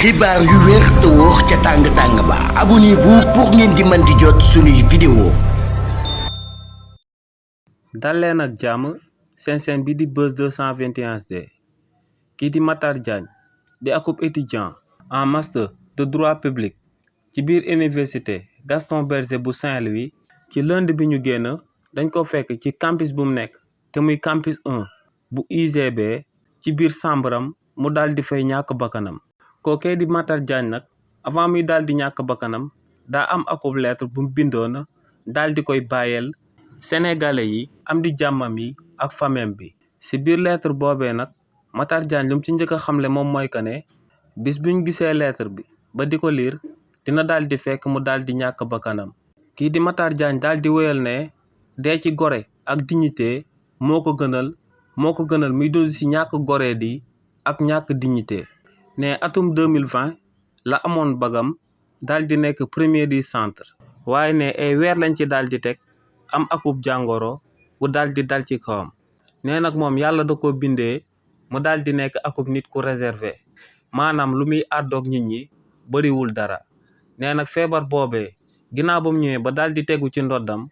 xibaar yu wér te wóor ca tàng ba abonnez-vous pour ngeen di mën di jot suñuy vidéo. dal leen ak jàmm seen bi di Buzz 221 HD kii di Matar Diagne di akub étudiant en master de droit public ci biir université Gaston Berger bu Saint-Louis ci lundi bi ñu génn dañ ko fekk ci campus bu mu nekk te muy campus 1 bu UGB ci biir sàmbaram mu daal di fay ñàkk bakkanam. kookee di Matar Diagne nag avant muy daal di ñàkk bakkanam daa am akub lettre bu mu bindoon daal di koy bàyyeel sénégalais yi am di jàmmam yi ak famem bi. si biir lettre boobee nag Matar Diagne lu mu ci njëkk a xamle moom mooy que ne bis buñ gisee lettre bi ba di ko liir dina daal di fekk mu daal di ñàkk bakkanam. kii di Matar Diagne daal di wéyal ne dee ci gore ak dignité moo ko gënal muy dund si ñàkk gore di ak ñàkk dignité. ne atum 2020 la amoon bagam daal di nekk premier du centre waaye ne ay weer lañ ci daal di teg am akub jàngoro bu daal di dal ci kawam. nee nag moom yàlla da ko bindee mu daal di nekk akub nit ku réservé maanaam lu muy àddoog nit ñi bariwul dara. nee nag feebar boobee ginnaaw ba mu ñëwee ba daal di tegu ci ndoddam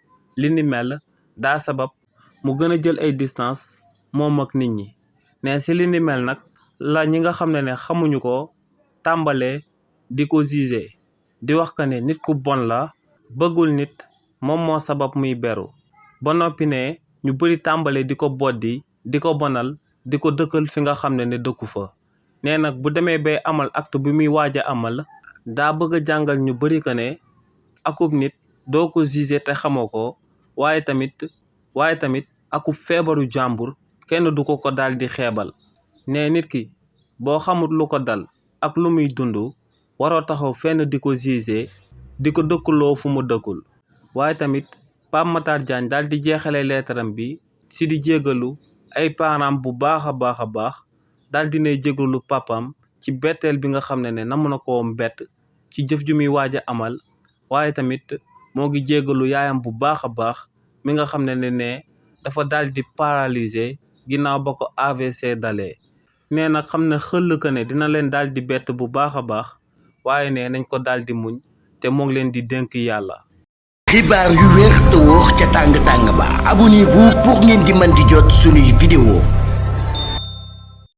li ni mel daa sabab mu gën a jël ay distance moom ak nit ñi. ne si li ni mel nag la ñi nga xam ne xamuñu ko tàmbalee di ko gisé di wax que ne nit ku bon la bëggul nit moom moo sabab muy beru ba noppi ne ñu bëri tàmbalee di ko boddi di ko bonal di ko dëkkal fi nga xam ne dëkku fa. nee nag bu demee bay amal acte bi muy waaj a amal daa bëgg a jàngal ñu bëri que ne akub nit doo ko gisé te xamoo ko waaye tamit akub feebaru jàmbur kenn du ko daal di xeebal. ne nit ki boo xamut lu ko dal ak lu muy dund waroo taxaw fenn di ko gisé di ko dëkkuloo fu mu dëkkul. waaye tamit Pape Matar Diagne daal di jeexale leetaram bi si di jégalu ay parents bu baax a baax daal di ne jégalu papam ci betteel bi nga xam ne namu na ko bett ci jëf ju muy waaj a amal. waaye tamit moo ngi jégalu yaayam bu baax a baax mi nga xam ne dafa daal di paralysé ginnaaw ba ko AVC dalee. nee na xam ne xëll que ne dina leen daal di bett bu baax a baax waaye ne nañ ko daal di muñ te moo ngi leen di dénk yàlla. xibaar yu wér te wóor ca tàng ba abonnez-vous pour ngeen di mën di jot suñuy vidéo.